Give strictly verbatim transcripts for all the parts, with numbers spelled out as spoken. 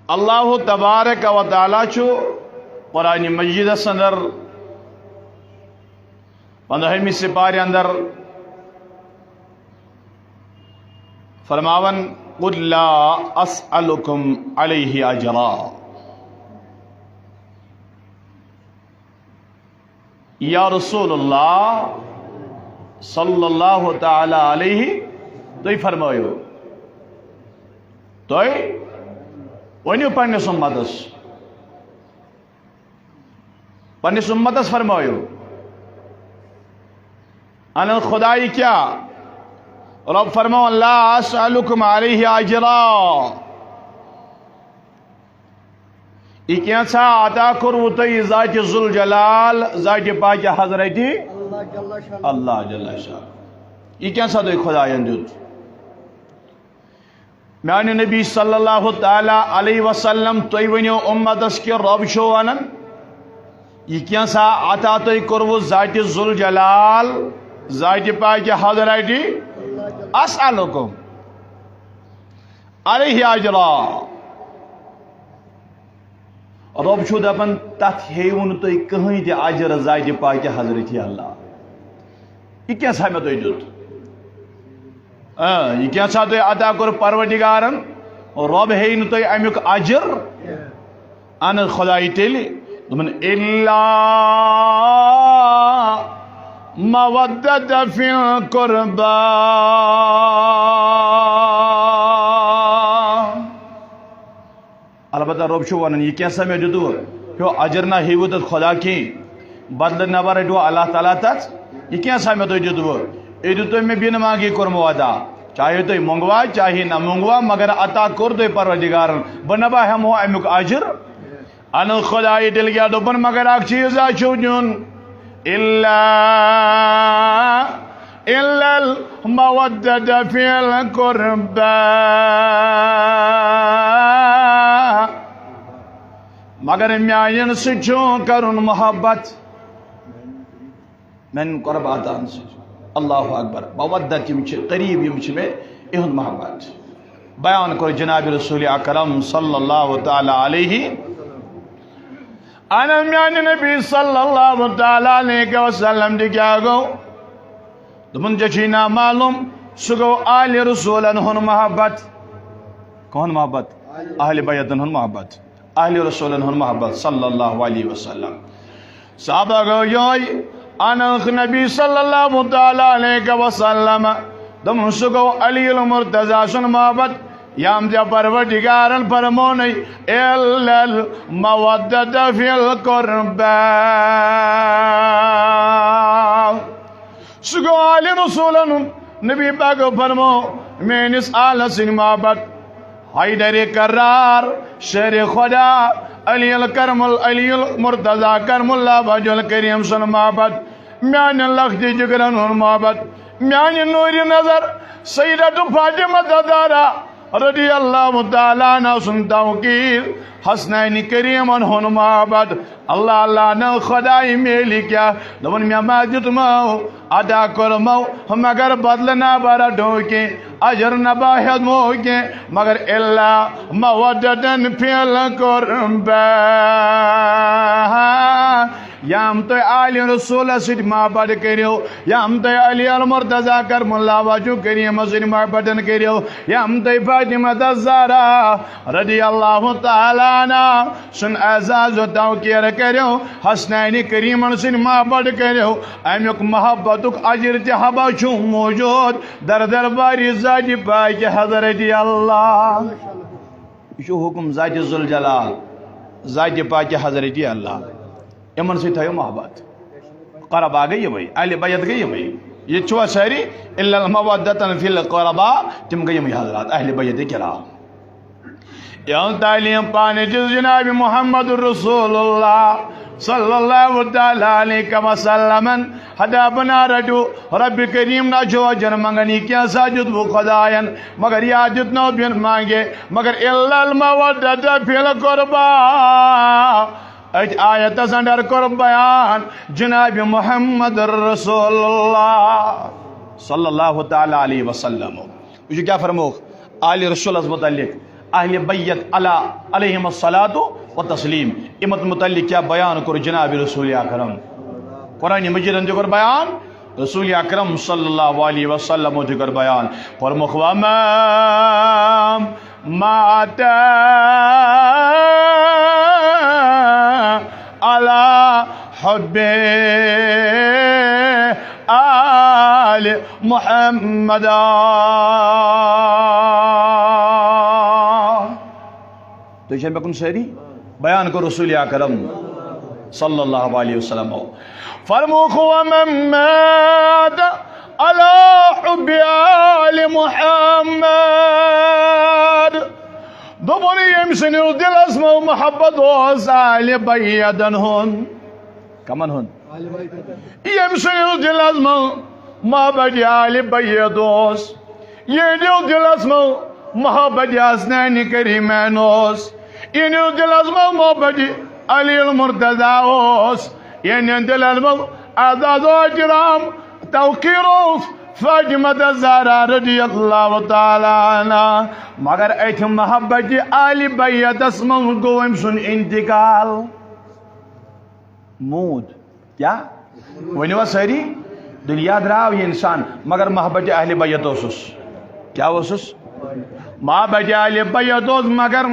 اللہ تبارک و تعالیٰ چھُ قرآن مجیدس اندر پندہمہِ سپارِ اندر فرماوان، "قل لا اسألكم عليه اجرا۔" یا رسول اللہ صلی اللہ تعالیٰ علیہ، تُہۍ فرمٲیِو، تُہۍ ؤنِو پننِس اُمتس، پننِس اُمتس فرمٲیِو، اَنن خدائی کیٛاہ؟ رۄب فرماوان، "لا اسألكم عليه اجرا۔" یہِ کینٛژھا عطا کوٚروٕ تۄہہِ ذاتِ ذوالجلال، ذاتِ پاکہِ حضرتِ اللہ جل شانہ۔ اللہ جل شانہ۔ یہِ کینٛژھا تۄہہِ خدایَن دیُت؟ میانہِ نبی صلی اللہ تعالیٰ علیہ وسلم، تُہۍ ؤنِو اُمتس کہِ رۄب چھُ وَنان، یہِ کینٛژھا عطا تۄہہِ کوٚروٕ ذاتِ ذوالجلال، ذاتِ پاکہِ حضرتِ اسألكم علیہ اجرا۔ رۄب چھُ دپان، تتھ ہیٚیِو نہٕ تُہۍ کٕہٕنۍ تہِ اجر ذاتِ پاکہِ حضرتِ اللہ۔ یہِ کیٛاہ سا مےٚ تۄہہِ دیُت؟ آ، یہِ کیٛاہ سا تۄہہِ عطا کوٚر پروردگارن؟ رۄب ہیٚیہِ نہٕ تۄہہِ امیُک اجر؟ اہن حظ، خدائی تیٚلہِ۔ دوٚپُن، "الا مودة فی القربی۔" البتہ رۄب چھُ ونان، یہِ کیٛاہ سا مےٚ دیُتوٕ؟ ہیو اجر نہ ہیٚیِوٕ تتھ خدا کینٛہہ، بدلہٕ نہ رٹوٕ اللہ تعالیٰ تتھ۔ یہِ کیٛاہ سا مےٚ تۄہہِ دیُتوٕ؟ یہِ دیُت تۄہہِ مےٚ بِن مانگی کوٚرمُت عطا۔ چاہے تُہۍ مونگوا، چاہے نہ مونگوا، مگر عطا کوٚر تۄہہِ پروردگارن۔ بہٕ نہ بہٕ ہٮ۪مہو امیُک اجر؟ اَنہٕ خدایہِ تیٚلہِ کیٛاہ دوٚپُن، مگر اکھ چیٖزا چھُو دیُن، الا، الا المودة فی القربی، مگر میانٮ۪ن سۭتۍ چھُ کرُن محبت۔ میانٮ۪ن قرباتن سۭتۍ۔ اللہ اکبر۔ مودت یِم چھِ، قریب یِم چھِ مےٚ، یِہُنٛد محبت۔ بیان کوٚر جناب رسول اکرم صلی اللہ تعالیٰ علیہ۔ انا میانہِ نبی صلی اللہ تعالیٰ علیہ وسلم تہِ کیٛاہ گوٚو؟ دوٚپُن، ژےٚ چھُے نا معلوم، سُہ گوٚو آلِ رسولن ہُنٛد محبت۔ کٕہُنٛد محبت؟ اہلِ بیتن ہُنٛد محبت۔ اہلِ رسولن ہُنٛد محبت صلی اللہ علیہ وسلم۔ صحابہ گوٚو یہوے، انس نبی صلی اللہ تعالیٰ علیہ وسلم۔ دوٚپُن، سُہ گوٚو علی المرتضی سُنٛد محبت، یام ژےٚ پروردگارن فرمونَے، الا المودة فی القربی۔ سُہ گوٚو آلِ رسولن ہُنٛد۔ نبی پاکو فرمو، میٲنِس آلس سٕنٛدۍ محبت، حیدر کرار، شیر خدا، علی الکرم ال-، علی المرتضی کرم اللہ وجہ الکریم سُنٛد محبت، میانہِ لختِ جگرن ہُنٛد محبت، میانہِ نوٗرِ نظر سیدہ فاطمہ زہرا رضی اللہ تعالیٰ عنہا سُنٛد توقیر، حسنین کریمن ہُنٛد محبت۔ اللہ اللہ نہ خدائی میلہِ کیٛاہ؟ دوٚپُن، مےٚ ما دیُتمو، عطا کوٚرمو، مگر بدلہٕ نا بہٕ رٹو کینٛہہ، اجر نا بہٕ ہٮ۪مو کینٛہہ، مگر الا مودة فی القربی۔ یام تُہۍ آلِ رسولس سۭتۍ محبت کٔرِو، یام تُہۍ علی المرتضی کرم اللہ وجہ کریمس سۭتۍ محبتن کٔرِو، یام تُہۍ فاطمہ الزہرا رضی اللہ تعالیٰ عنہا سُنٛد اعزاز و توقیر کٔرِو، حسنین کریمن سُنٛد محبت کٔرِو، امیُک محبتُک اجر تہِ ہبا چھُ موجود در دربارِ ذاتِ پاکہِ حضرتِ اللہ۔ یہِ چھُ حکم ذاتِ ذوالجلال، ذاتِ پاکہِ حضرتِ اللہ۔ یِمن سۭتۍ تھٲیِو محبت۔ قربا گٔے یِمے، اہلِ بیت گٔے یِمے۔ ییٚتہِ چھِوا سٲری؟ الا المودة فی القربی، تِم گٔے یِمے حضرات، اہلِ بیت کرام۔ یِہٕنٛز تعلیٖم پانہٕ دِژ جناب محمد رسول اللہ صلی اللہ تعالیٰ علیہ وسلمن۔ ہدا بنا رٹو، رب کریم نہ چھُ اجر منگان، یہِ کیٛاہ سا دیُت بہٕ خداین؟ مگر یا دیُت نو بِن مانگے، مگر الا المودة فی القربی۔ أتھۍ آیتس اندر کوٚر بیان جناب محمد رسول اللہ صلی اللہ تعالیٰ علیہ وسلم۔ وٕچھِو کیٛاہ فرمووُکھ آلِ رسولس متعلق، اہل بیت علی علیہم الصلاۃ و تسلیم۔ یِمن متعلق کیا بیان کوٚر جناب رسول اکرم؟ قرآن مجیدن تہِ کوٚر بیان، رسول اکرم صلی اللہ علیہ وسلم تہِ کوٚر بیان۔ فرمووُکھ، ومن مات علی حب آل محمد۔ تُہۍ چھا مےٚ کُن سٲری؟ بیان کوٚر رسول اکرم صلی اللہ علیہ وسلم۔ فرمووُکھ، ومن مات علی حب آل محمد۔ دوٚپُن، ییٚمۍ سٕنٛدِس دِلس منٛز محبت اوس آلِ بیتن ہُنٛد۔ کمن ہُنٛد؟ ییٚمۍ سٕنٛدِس دِلس منٛز محبت آلِ بیت اوس، یِہنٛدِس دِلس منٛز محبت حسنین کریمین اوس، یِہنٛدِس دِلس منٛز محبت علی المرتضی اوس، یِہنٛدِس دِلس منٛز اعزاز و احترام، توقیر اوس فاطمہ الزہرا رضی اللہ تعالیٰ عنہا۔ مگر أتھۍ محبت آلِ بیتس منٛز گوٚو أمۍ سُنٛد انتقال۔ موٗد۔ کیٛاہ؟ ؤنِو حظ سٲری؟ دُنیا درٛاو یہِ اِنسان، مگر محبت اہلِ بیت اوسُس۔ کیٛاہ اوسُس؟ محبت اہلِ بیت اوس، مگر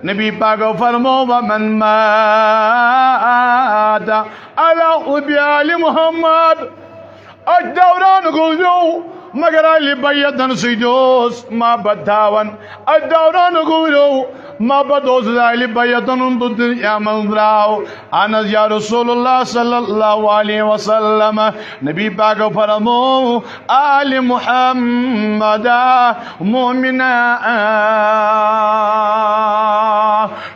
نبی پاکو فرمو، ومن مات علی حب آل محمد۔ أتھۍ دوران گُزریو، مگر اہلِ بیتن سۭتۍ اوس محبت تھاوان۔ أتھۍ دوران گُزریو، محبت اوس اہلِ بیتن ہُنٛد، دُنیا منٛز درٛاو۔ اہن حظ یا رسول اللہ صلی اللہ علیہ وسلم، نبی پاک فرمو، آلِ محمد مومنا۔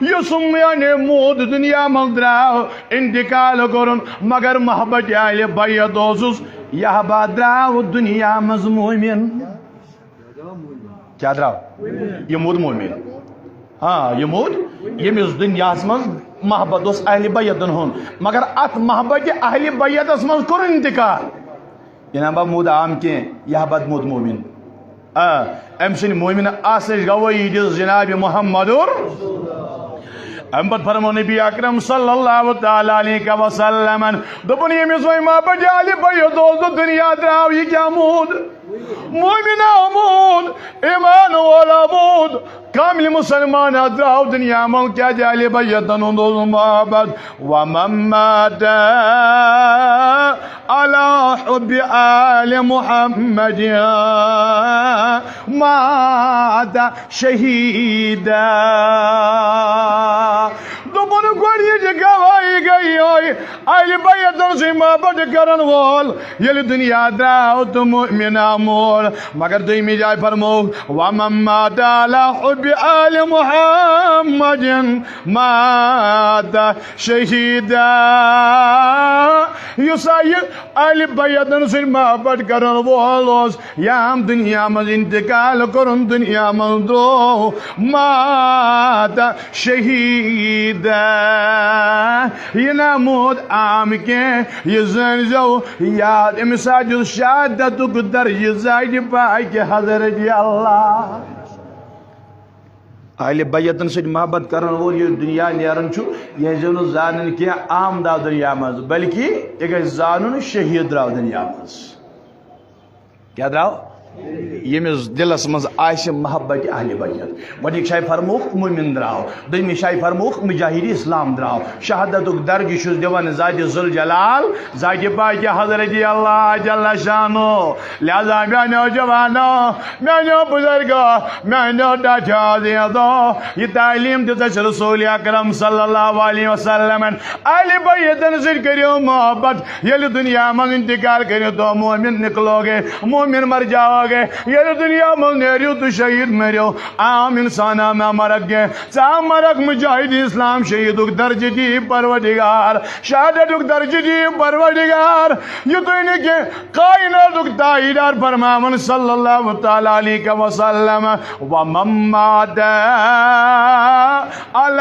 یُس یعنی موٗد، دُنیا منٛز درٛاو، انتقال کوٚرُن، مگر محبت اہلِ بیت اوسُس، یہِ ہبا درٛاو دُنیا منٛز مومن۔ کیٛاہ درٛاو؟ یہِ موٗد مومن۔ ہاں، یہِ موٗد، ییٚمِس دُنیاہس منٛز محبت اوس اہلِ بیتن ہُنٛد، مگر اتھ محبت اہلِ بیتس منٛز کوٚر انتقال۔ یہِ نہ با موٗد عام کینٛہہ، یہِ ہبا موٗد مومن۔ آ، أمۍ سٕنٛدِ مومن آسنٕچ گوٲہی دِژ جناب محمد۔ اَمہِ پتہٕ فرمو نبی اکرم صلی اللہ تعالیٰ علیہ وسلمن، دوٚپُن، ییٚمِس وۄنۍ محبت اہلِ بیت اوس، دُنیا درٛاو، یہِ کیٛاہ موٗد؟ مومن آ موٗد، ایمان وول آ موٗد، کامل مسلمان آ درٛاو دُنیا منٛز، کیٛازِ اہلِ بیتن ہُنٛد اوس محبت۔ ومن مات علی حب آل محمد مات شہیدا۔ دوٚپُن، گۄڈٕنِچ گواہی گٔے یِہوٚے، اہلِ بیتن سۭتۍ محبت کرن وول ییٚلہِ دُنیا درٛاو تہٕ مُؤمِن آ مول۔ مگر دوٚیمہِ جایہِ فرموو، ومن مات علی حب آل محمد مات شہیدا۔ یُس ہا یہِ اہلِ بیتن سۭتۍ محبت کرن وول اوس، یہِ آو دُنیا منٛز انتقال کوٚرُن، دُنیا منٛز درٛاو، مات شہیدا۔ یہِ نہ موٗد عام کینٛہہ، یہِ زٲنۍزیو یاد، أمِس حظ یُس شہادتُک درجہٕ زاگہِ پاکہِ حضرت اللہ۔ اہلِ بیتن سۭتۍ محبت کرن وول ییٚلہِ دُنیا نیران چھُ، یہِ ٲسۍزیو نہٕ زانان کینٛہہ عام درٛاو دُنیا منٛز، بلکہِ یہِ گژھِ زانُن شہیٖد درٛاو دُنیا منٛز۔ کیٛاہ درٛاو؟ ییٚمِس دِلس منٛز آسہِ محبت اہلِ بیت۔ گۄڈٕنِچ جاے فرمووُکھ مومِن درٛاو، دوٚیمِس جاے فرمووُکھ مجاہد اسلام درٛاو۔ شہادتُک درجہٕ چھُس دِوان ذاتِ ذوالجلال، ذاتِ پاکہِ حضرت اللہ جل شانہ۔ لہذا میانیو جوانو، میانیو بزرگو، میانیو ٹاٹھیو عزیزو، یہِ تعلیٖم دِژ اَسہِ رسول اکرم صلی اللہ علیہ وسلمن۔ اہلِ بیتن سۭتۍ کٔرِو محبت۔ ییٚلہِ دُنیا منٛز انتقال کٔرِو تو مومن نکلو گے، مومن مر جاؤ گے۔ ییٚلہِ دُنیا منٛز نیرِو تو شہیٖد مٔرِو۔ عام انسان آو نہ مرگ گے۔ ژا مرگ مجاہد اسلام شہیٖدُک درجہٕ دی پروردگار، شہادتُک درجہٕ دی پروردگار۔ یُتُے نہٕ کینٛہہ، کائناتُک تاجدار فرماوان صلی اللہ تعالیٰ علیہ وسلم، ومن مات علی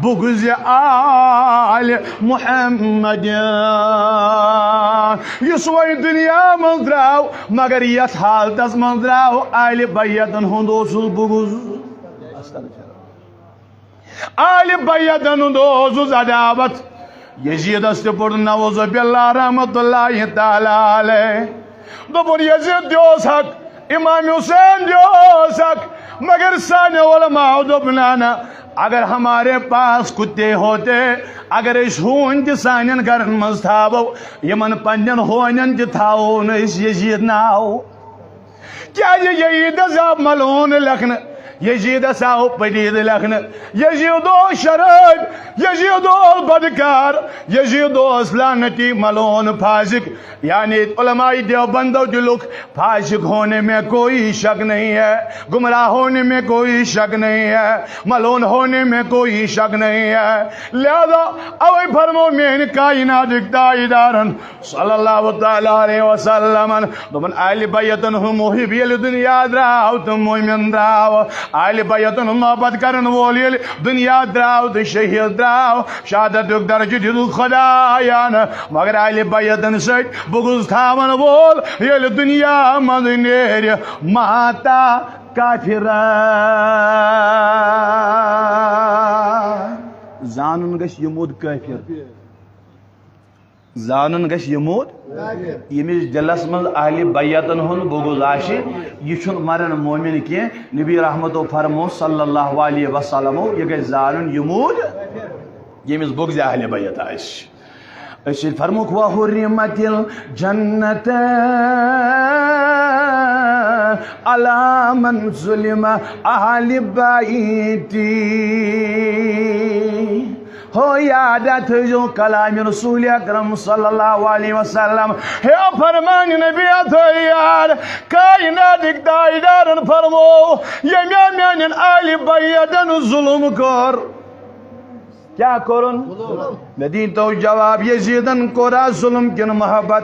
بغض آل محمد۔ یُس وۄنۍ دُنیا منٛز درٛاو، مگر یتھ حالتس منٛز درٛاو، آلِ بیتن ہُنٛد اوسُس بغض۔ آلِ بیتن ہُنٛد اوسُس عداوت۔ یزیدس تہِ پوٚر نعوذ باللہ رحمت اللہ تعالیٰ علیہ۔ دوٚپُن یزید تہِ اوس حق، امام حسین تہِ اوس حق، مگر سانیو علماء دوٚپ نہ نہ، اگر ہمارے پاس کتے ہوتے، اگر أسۍ ہوٗنۍ تہِ سانٮ۪ن گرن منٛز تھاوو، یِمن پننٮ۪ن ہونٮ۪ن تہِ تھاوو نہٕ أسۍ یزید ناو۔ کیازِ یزیدس آو ملعون لیکھنہٕ، یزیدس آو پلیٖد لیکھنہٕ۔ یزید اوس شرٲبۍ، یزید اوس بدکار، یزید اوس لعنتی ملعون فاسق۔ یعنی علماء دیوبندو تہِ لیوٚکھ، فاسق ہونے میں کوئی شک نہیں ہے، گمراہ ہونے میں کوئی شک نہیں ہے، ملعون ہونے میں کوئی شک نہیں ہے۔ لہذا اوے فرمو میانہِ کائناتٕکۍ تاجدارن، صلی اللہ تعالیٰ علیہ وسلمن۔ دوٚپُن، اہلِ بیتن ہُنٛد محب ییٚلہِ دُنیا درٛاو تہٕ مومِن درٛاو۔ اہلِ بیتن ہُنٛد محبت کرن وول ییٚلہِ دُنیا درٛاو تہٕ شہید درٛاو، شہادتُک درجہٕ دیُتُکھ خدایَن۔ مگر اہلِ بیتن سۭتۍ بغض تھاون وول ییٚلہِ دُنیا منٛز نیرِ، مات کافرا۔ زانُن گژھِ یہِ موٗد کٲفِر۔ زانُن گژھِ یہِ موٗد، ییٚمِس دِلس منٛز اہلِ بیتن ہُنٛد بغض آسہِ، یہِ چھُنہٕ مران مومِن کینٛہہ۔ نبی رحمتو فرمو صلی اللہ علیہ وسلمو، یہِ گژھِ زانُن یہِ موٗد، ییٚمِس بغضِ اہلِ بیت آسہِ۔ أسۍ چھِ فرموکھ، وحرمت الجنت علی من ظلم اہلِ بیتی۔ ہو یاد تھٲیزیو کلام رسول اکرم صلی اللہ علیہ وسلم۔ ہے فرمان نبی تھٲیِو یاد، کائناتٕکۍ تاجدارن فرمو، ییٚمۍ میانٮ۪ن اہلِ بیتن ظلم کوٚر۔ کیٛاہ کوٚرُن؟ مےٚ دِیٖن تو جواب، یزیدن کوٚرا ظلم کِنہٕ محبت؟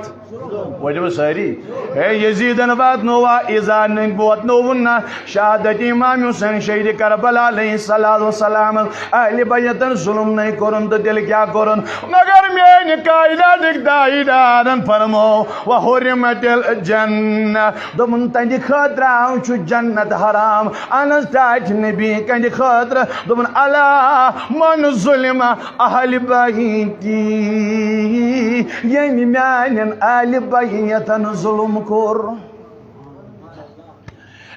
ؤنِو سٲری۔ ہے یزیدن واتنووا ایزا نہٕ، واتنووُن نہ شہادت امام حسین شہید کربلا علیہ الصلوۃ والسلام۔ اہلِ بیتن ظلم نَے کوٚرُن تہٕ تیٚلہِ کیٛاہ کوٚرُن؟ مگر میٛانہِ کائناتٕکۍ تاجدارن فرمو، وحرمت الجنہ۔ دوٚپُن، تہنٛدِ خٲطرٕ آو چھُ جنت حرام۔ اہن حظ، ٹاٹھۍ نبی کہنٛدِ خٲطرٕ؟ دوٚپُن، الا من ظلم اہلِ بیتی، ییٚمۍ میانٮ۪ن اہلِ بیتن ظلم کوٚر۔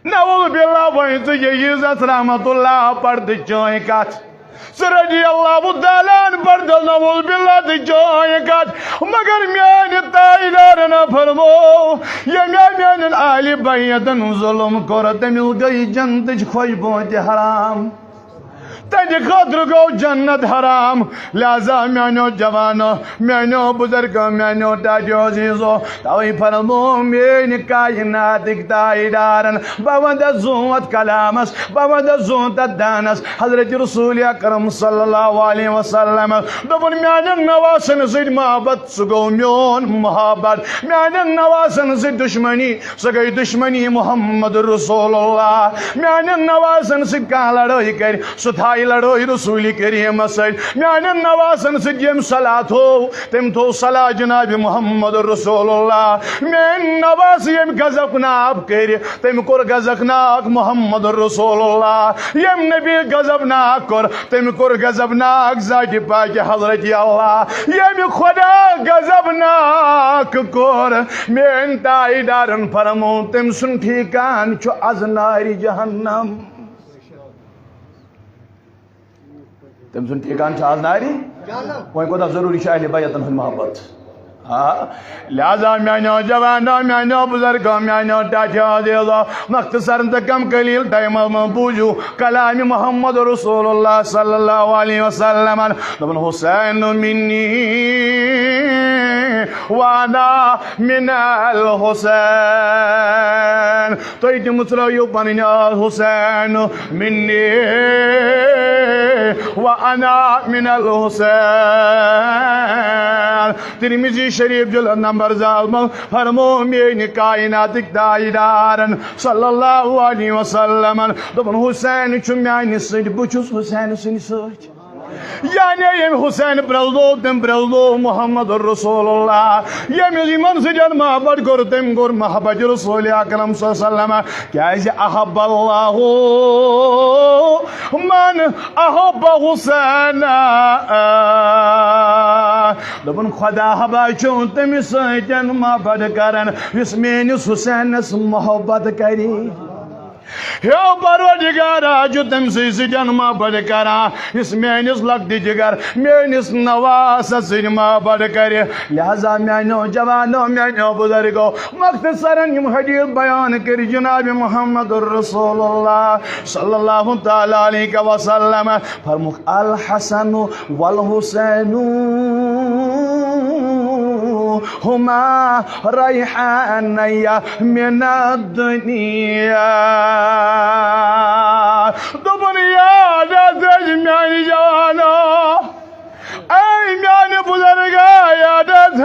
نعوذ باللہ، وۄنۍ ژٕ یزیدس رحمت اللہ پردٕ چٲنۍ کتھ۔ ژٕ رضی اللہ تعالیٰ عنہ پردٕ نعوذ باللہ تہٕ چٲنۍ کتھ۔ مگر میانہِ تاجدارن فرمو، ییٚمۍ میانٮ۪ن اہلِ بیتن ظلم کوٚر، تٔمِس گٔے جنتٕچ خوشبو تہِ حرام۔ تہنٛدِ خٲطرٕ گوٚو جنت حرام۔ لہذا میانیو جوانو، میانیو بزرگو، میانیو ٹاٹھیو عزیزو، توے فرمو میٲنۍ کائناتٕکۍ تاجدارن، بہٕ ونہٕ زوٗنٛتھ کلامس، بہٕ ونہٕ زوٗنٛتھ دانس، حضرت رسول اکرم صلی اللہ علیہ وسلم۔ دوٚپُن، میانٮ۪ن نواسن سۭتۍ محبت، سُہ گوٚو میون محبت۔ میانٮ۪ن نواسن سۭتۍ دشمنی، سۄ گٔے دشمنی محمد رسول اللہ۔ میانٮ۪ن نواسن سۭتۍ کانٛہہ لڑٲے کرِ، سُہ تھایہِ لڑٲے رسول کریمس سۭتۍ۔ میانٮ۪ن نواسن سۭتۍ ییٚمۍ صلاح تھوو، تٔمۍ تھوو صلاح جناب محمد رسول اللہ۔ میٲنۍ نواس ییٚمۍ غضب ناک کٔرۍ، تٔمۍ کوٚر غضب ناک محمد رسول اللہ۔ ییٚمۍ نبی غضب ناک کوٚر، تٔمۍ کوٚر غضب ناک ذاتِ پاکِ حضرت اللہ۔ ییٚمۍ خدا غضب ناک کوٚر، میٲنۍ تاجدارن فرمو، تٔمۍ سُنٛد ٹھیکان چھُ از نارِ جہنم۔ تٔمۍ سُنٛد ٹھیکان چھُ از نارِ۔ وۄنۍ کوٗتاہ ضروٗری چھُ اہلِ بیتن ہُنٛد محبت۔ آ، لہذا میانیو جوانو، میانیو بزرگو، میانیو ٹاٹھیو عزیزو، مختصر تہٕ کم قلیل ٹائمس منٛز بوٗزِو کلام محمد رسول اللہ صلی اللہ علیہ وسلم۔ دوٚپُن، حسین منی وانا من الحسین۔ تُہۍ تہِ مُژرٲیِو پنٕنۍ آس، حسین منی وانا من الحسین۔ ترمذی شریف جلد نمبر زٕ منٛز فرمو میٲنۍ کائناتٕکۍ تاجدارن صلی اللہ علیہ وسلمن، دوٚپُن، حسین چھُ میانہِ سۭتۍ، بہٕ چھُس حسین سٕنٛدِ سۭتۍ۔ یعنی ییٚمۍ حسین پرٛزلوو، تٔمۍ پرٛزلوو محمد رسول اللہ۔ ییٚمۍ یِمن سۭتۍ محبت کوٚر، تٔمۍ کوٚر محبت رسول اکرم صلی اللہ علیہ وسلم۔ کیازِ؟ احب اللہ من احب حسین۔ دوٚپُن، خدا ہبا چھُ تٔمِس سۭتۍ محبت کران، یُس میٲنِس حسینس محبت کرِ۔ ہیو پروردگارا چھُ تٔمۍ سٕے سۭتۍ محبت کران، یُس میٲنِس لۄکٹہِ جگر، میٲنِس نواسس سۭتۍ محبت کرِ۔ لہذا میانیو جوانو، میانیو بزرگو، مختصراً یِم حدیث بیان کٔرۍ جناب محمد رسول اللہ صلی اللہ تعالی علیہ وسلم۔ فرموک، الحسن والحسین ہما ریحانیہ من الدنیا۔ دوٚپُن، یاد حظ میانہِ جوانو، اے میانہِ بزرگا، یاد حظ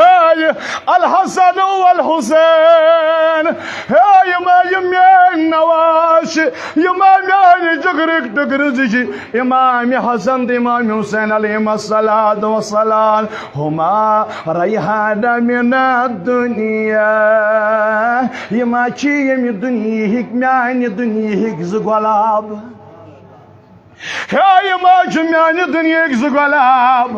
الحسن والحسین۔ ہے، یِم، یِم میٲنۍ نواز چھِ، یِم میانہِ جگرٕکۍ ٹُکرٕ زٕ چھِ، امام حسن تہٕ امام حسین علیہم الصلوۃ والسلام، ہما ریحانہ من الدنیا۔ یِم چھِ ییٚمہِ دُنیہٕکۍ، میانہِ دُنیہٕکۍ زٕ گۄلاب۔ ہے، یِم چھِ میانہِ دُنیہٕکۍ زٕ گۄلاب۔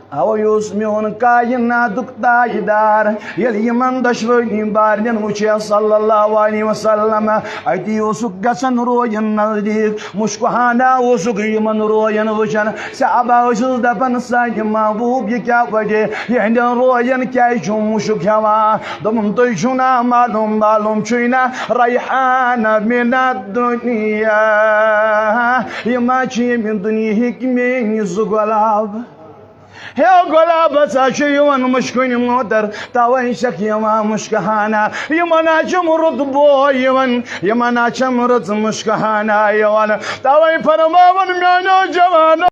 اوے اوس میون کایناتُک تاجدار، ییٚلہِ یِمن دۄشوٕنی بارنٮ۪ن وٕچھِ صلی اللہ علیہ وسلم، اتی اوسُکھ گژھان روین نزدیٖک، مُشکہٕ ہنا اوسُکھ یِمن روین وٕچھان۔ صحابہ ٲسِس دپان، سانہِ محبوب، یہِ کیٛاہ وجہ، یِہنٛدٮ۪ن روین کیٛازِ چھُ مُشُک ہٮ۪وان؟ دوٚپُن، تُہۍ چھُو نا معلوم، معلوم چھُے نا، ریحانہ من الدنیا، یِم چھِ ییٚمہِ دُنیہٕکۍ میٲنۍ زٕ گۄلاب۔ ہے گۄلابس ہا چھُ یِوان مُشکُنۍ موتر، توے چھکھ یِوان مُشکہٕ ہنا۔ یِمن ہا چھُم رُت بوے یِوان، یِمن ہا چھَم رٕژ مُشکہٕ ہنا یِوان۔ توے فرماوان میانیو جوانو،